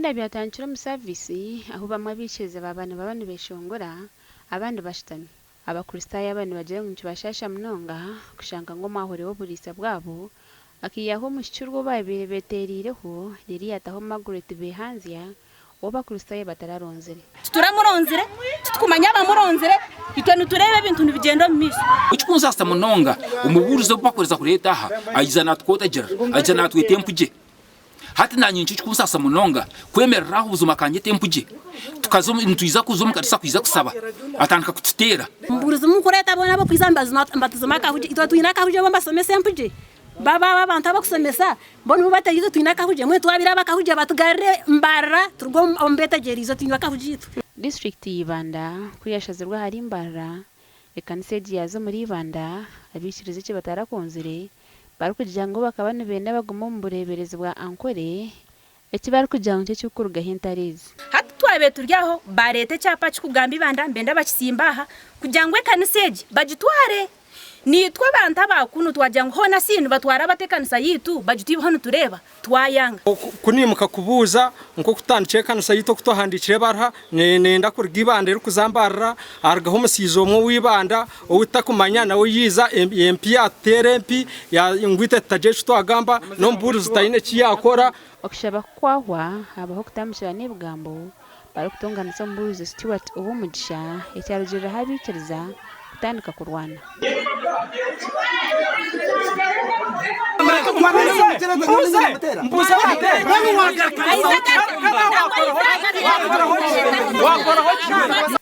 Byona byatandikira omu saviisi ahu bamwe abaikiriza baaba nibaba nibeshongora abandi bashutami. Abakristaayo aba nibagira ngu nikibashaasha munonga kushanga ngu omwahuri w'oburiisa bwabo akaihaho omwishiki ou baabaire beeteereireho reero yaataho Margaret Behanzya ou Abakristaayo batararonzire. Tituramuronzire, titukumanya abamuronzire, itwe nitureeba ebintu nibigyenda omu maisho. Ekikunsaasa munonga, omubuurizi obu bakuherize kureeta aha, aija naatukootagirira, aija naatweta empugye. Hati naanye nikyo kikunsaasa munonga kwemerera aho buzima akanyeta empugye. Tukaza omu, nitwiza kuza omu kanisa kwija kushaba, atandika kututeera. Omubuurizi mukureeta boona ab'okwiza nibatuzima akahugye, itwe twine akahugye bo nibasomesa empugye. Baba abo abantu abakushomesa bo nibo bateerize twine akahugye mbwenu twabire abakahugye batugarure Mbarara turuge omu betegyereize twine akahugye itwe. Disiturikiti ya Ibanda ku yashazirwe ahari Mbarara, ekanisa egi yaaza omuri Ibanda, abaikiriza eki batarakunzire barikugira ngu bakaba nibenda bagume omu bureeberezi bwa Ankole eki barikugira ngu nikyo kirikurugaho entaro ezi. Hati twabaire turi aho baareeta ekyapa kirikugamba Ibanda nibenda bakisimbe aha kugira ngu ekanisa egi bagitware. Naitwe abantu aba kunu twagira ngu hoona shi nibatwara bata ekanisa yaitu bagitwihaho nitureeba? Twayanga. Ku niimuka kubuuza nk'oku tutandikire ekanisa yaitu oku twahandiikire ebaruha, neenda kuruga Ibanda erikuza Mbarara, harugaho omushaija omwe ow'Ibanda ou tutakumanya nawe yaija empi yaatuteera empi ngu itwe tutagira eki twagamba, n'omubuurizi taine eki yaakora. Okushaba ku kwahwa, habaho okutambukirana ebigambo barikutonganisa omubuurizi Stuart Owomugisha ekyarugiriraho abaikiriza kutandika kurwana.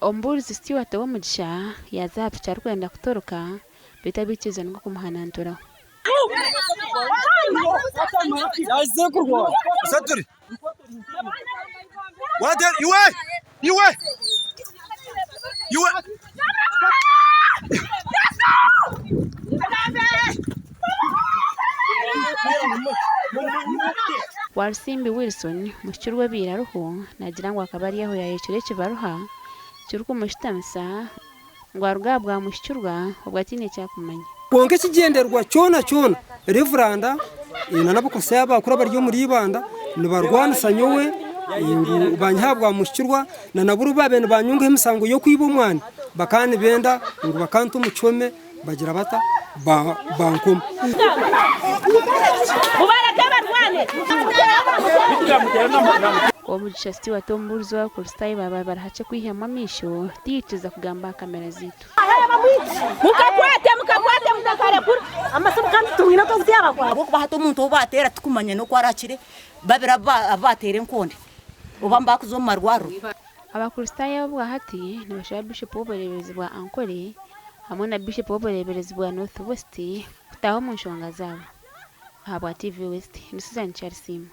Omubuurizi Stuart Owomugisha yaaza aha piki arikwenda kutoroka beitu abaikiriza nikwo kumuhananturaho. Walusimbi Wilson muhikirwe obaire ariho naagira ngu akaba ari aho yaayekyera ekibaruha kirikumushutamisa ngu aruge aha bwa muhikirwa obwo ataine eki arikumanya. Kwonka ekigyendererwa kyona kyona, Revuranda na n'abakristaayo abakuru abari omuri Ibanda nibarwanisa nyowe ngu banyihe aha bwa muhikirwa na naburi obu baabaire nibanyungaho emisango y'okwiba omwani bakaba nibenda ngu bakanta omu kihome bagira bata bankoma. Omugisha Stewart omubuurizi w'Abakristaayo baaba bari hakye kwihamu amaisho tiyaikiriza kugamba aha kamera zaitu. Mukakwate, mukakwate, mutakarekura. Amasimu kandi tumwine oku Ahabw'okuba hati omuntu ou baateera tikumanya n'oku araakire, babiri abu baateera enkonde oba baakuza omu marwariro. Abakristaayo aba obwahati nibashaba Bishopu w'obureeberezi bwa Ankole hamwe na Bishopu w'obureeberezi bwa North West kutaaha omu nshonga zaabo. Ahabwa TV West, ndi Susan Kyarisiima.